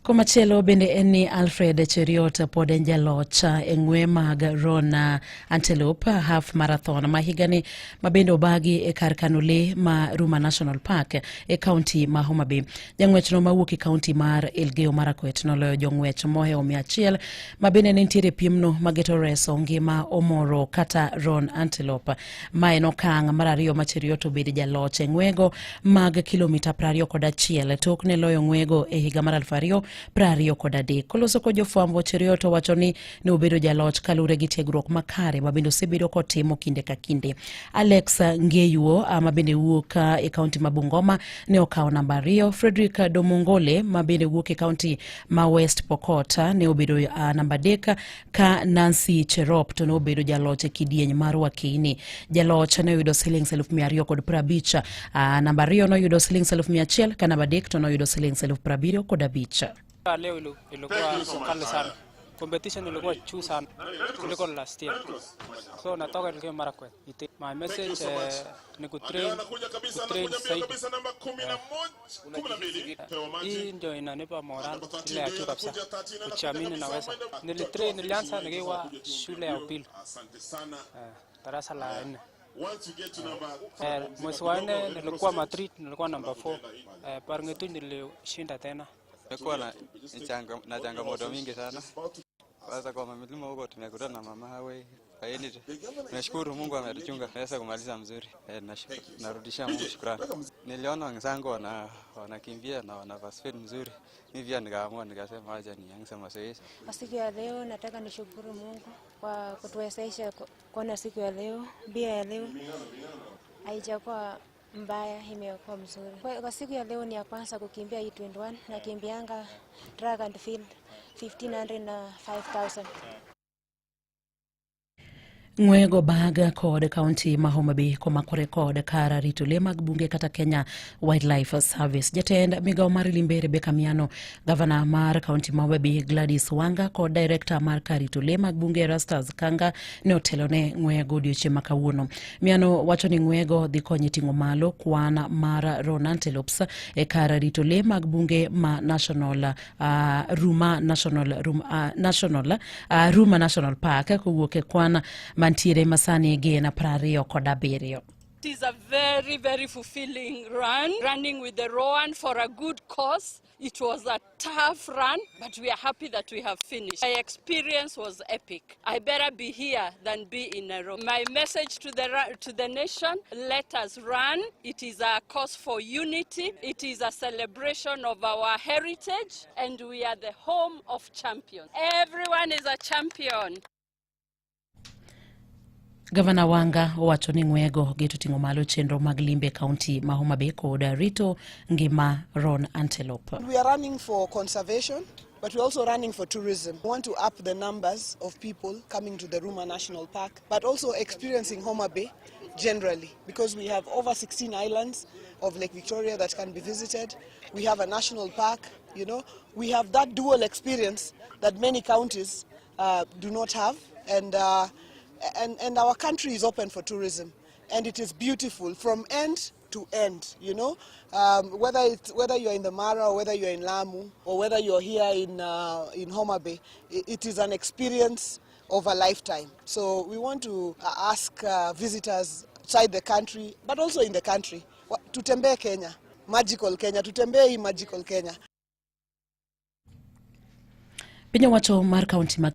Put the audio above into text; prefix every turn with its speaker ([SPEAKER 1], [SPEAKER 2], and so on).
[SPEAKER 1] Komachielo bende en ni Alfred Cheruiyot pod en jaloch e ng'we mag Roan Antelope Half Marathon ma higani, ma bende obagi e kar kano lee ma Ruma National Park e kaunti ma Homa Bay. Jang'wechno mawuok e kaunti mar Elgeyo Marakwet noloyo jong'wech mohewo 100 ma bende ne nitiere e piemno mageto reso ngima omoro kata Roan Antelope. Ma en okang' mar ariyo ma Cheruiyot obedo jaloch e ng'wego mag kilomita 21 tok ne loyo ng'wego e higa mar 2023. Koloso kod jofwambo, Cheruiyot owacho ni ne obedo jaloch kaluwore gi tiegruok makare ma bende osebedo kotimo kinde ka kinde. Alex Ngeyuo ma bende wuok e kaunti ma Bungoma ne okawo namba 2. Frederick Domongole ma bende wuok e kaunti ma West Pokot ne obedo namba 3, ka Nancy Cherop to ne obedo jaloch e kidieny mar Wakeini. Jaloch ne oyudo silings 250,000, namba 2 noyudo silings 100,000, ka namba 3 to noyudo silings 75,000.
[SPEAKER 2] Leo ilikuwa kali sana. Competition ilikuwa juu sana kuliko last year. So natoka Elgeyo Marakwet. My message ni kutrain zaidi. Hii ndio inanipa moral ile ya juu kabisa. Kujiamini naweza. Nilitrain, nilianza nikiwa shule ya upili. Darasa la 4. Mwezi wa 4 nilikuwa Madrid, nilikuwa number 4. Parngetu nilishinda tena.
[SPEAKER 3] Tumekuwa na changamoto mingi sana. Kwanza kwa milima huko tumekutana na mamawe. Lakini tunashukuru Mungu ametuchunga, naweza kumaliza mzuri. Narudisha Mungu shukrani. Niliona wenzangu wanakimbia na wana participate mzuri. Mimi pia nikaamua nikasema acha nianze mazoezi.
[SPEAKER 4] Kwa siku ya leo nataka nishukuru Mungu kwa kutuwezesha kuona siku ya leo. Mbio ya leo haijakuwa mbaya, imekuwa mzuri. Kwa siku ya leo ni ya kwanza kukimbia E21, nakimbianga track and field 1500 na 5000.
[SPEAKER 1] Ng'wego bag kod kaunti ma Homa Bay komakore kod kar rito lee mag bunge kata Kenya Wildlife Service. Jatend migawo mar limbe Rebecca Miano, gavana mar kaunti ma Homa Bay Gladys Wanga kod director mar kar rito lee mag bunge Erastus Kanga ne otelo ne ng'wego odiochieng' ma kawuono. Miano wacho ni ng'wego dhi konyo e ting'o malo kwan mar roan antelopes e kar rito lee mag bunge ma National Ruma National Rum, National Ruma National Park kowuok e kwan mantiere masani gin 27.
[SPEAKER 5] It is a very, very fulfilling run, running with the Roan for a good cause. It was a tough run, but we are happy that we have finished. My experience was epic. I better be here than be in Nairobi. My message to the nation, let us run. It is a cause for unity. It is a celebration of our heritage, and we are the home of champions. Everyone is a champion.
[SPEAKER 1] Gavana Wanga owacho ni ng'wego geto ting'o malo chenro mag limbe e kaunti ma Homa Bay kod rito ngima roan antelope.
[SPEAKER 6] We are running for conservation, but we're also running for tourism. We want to up the numbers of people coming to the Ruma National Park, but also experiencing Homa Bay generally, because we have over 16 islands of Lake Victoria that can be visited. We have a national park. We have that dual experience that many counties do not have, and our country is open for tourism, and it is beautiful from end to end. Whether you're in the Mara or whether you're in Lamu or whether you're here in Homa Bay, it is an experience of a lifetime. So we want to ask visitors outside the country, but also in the country, tutembee Kenya, magical Kenya, tutembee hii magical Kenya.
[SPEAKER 1] Piny owacho mar kaunti ma